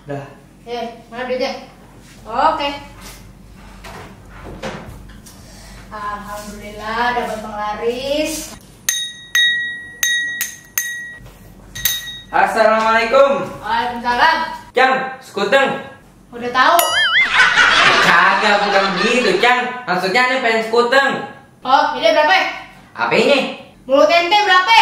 Dah. Mana duitnya? Oke. Alhamdulillah dapat penglaris. Assalamualaikum. Waalaikumsalam. Cang, skuteng. Udah tahu? Kagak, bukan begitu, Cang. Maksudnya nih pengen skuteng. Oh, ini berapa? Apa ini? Mulut ente berapa?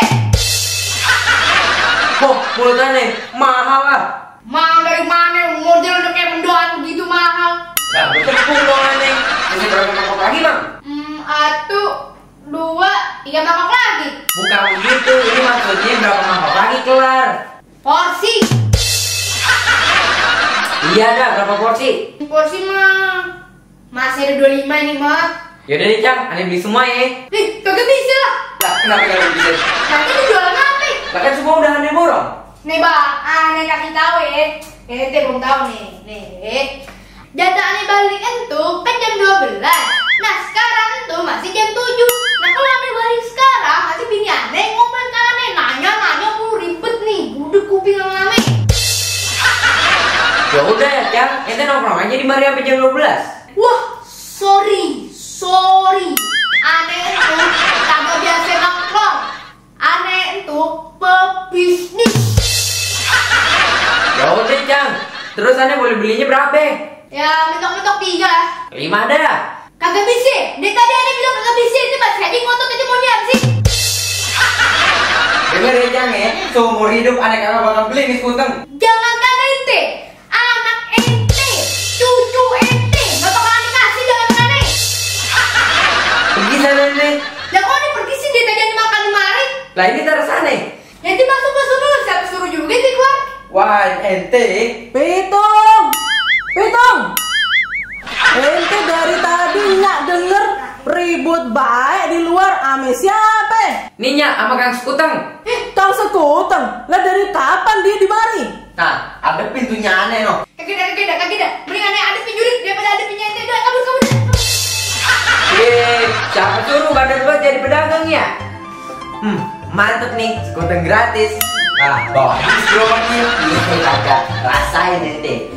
Kok mulut aneh mahal lah. Mahal dari mana? Model udah kayak mendoan begitu mahal. Lah, tepung dong aneh. Ini berapa mangkok lagi, Bang? Satu, dua, tiga mangkok lagi. Bukan begitu, ini maksudnya berapa mangkok lagi kelar. Porsi. Iya dah, berapa porsi? Porsi mah masih ada 25 ini mah. Yaudah deh, Cang, aneh beli semua ya. Kagak bisa lah. Lah, kenapa kagak bisa? Nanti lu jualan apa? Lah kan semua udah aneh borong. Nih bang, aneh kasih tahu ya. Ente belum tahu nih. Nih, jatah aneh balik itu kan jam 12. Nah sekarang itu masih jam 7. Nah kalau aneh balik sekarang, masih bini aneh ngomong ke aneh nanya mulu ribet nih. Budek kuping sama aneh. Ya udah ya, Cang, ente nongkrong aja di mari sampai jam 12. Wah, sorry. Aneh itu kagak biasa nongkrong. Aneh itu pebisnis. Ya udah, Cang. Terus aneh boleh belinya berapa? Ya mentok-mentok 3. 5 dah. Kagak bisa. Dari tadi aneh bilang kagak bisa. Ini mas aja ngotot aja mau nyam sih. Dengar ya, Cang ya, seumur hidup aneh kagak bakal beli nih skuteng. Jangan kagak ente. Anak ente, cucu ente, gak bakal aneh kasih dalam aneh. Pergi sana nih. Ya kok aneh pergi sih dia tadi aneh makan di mari. Lah ini taruh sana. Nanti masuk dulu. Siapa suruh juga ente keluar. Wah, ente. Pitung! Ente dari tadi nyak denger ribut baik di luar ame siapa? Nih Nyak, sama Kang Skuteng. Kang Sekuteng, lah dari kapan dia di mari? Nah, ada pintunya aneh no. Kagak dah. Mending aneh ada penjurit daripada ada punya ente. Udah kabur. Siapa suruh badan gua jadi pedagang ya? Mantep nih, skuteng gratis. Nah, bawa habis gerobaknya. Iya, kagak rasain ente.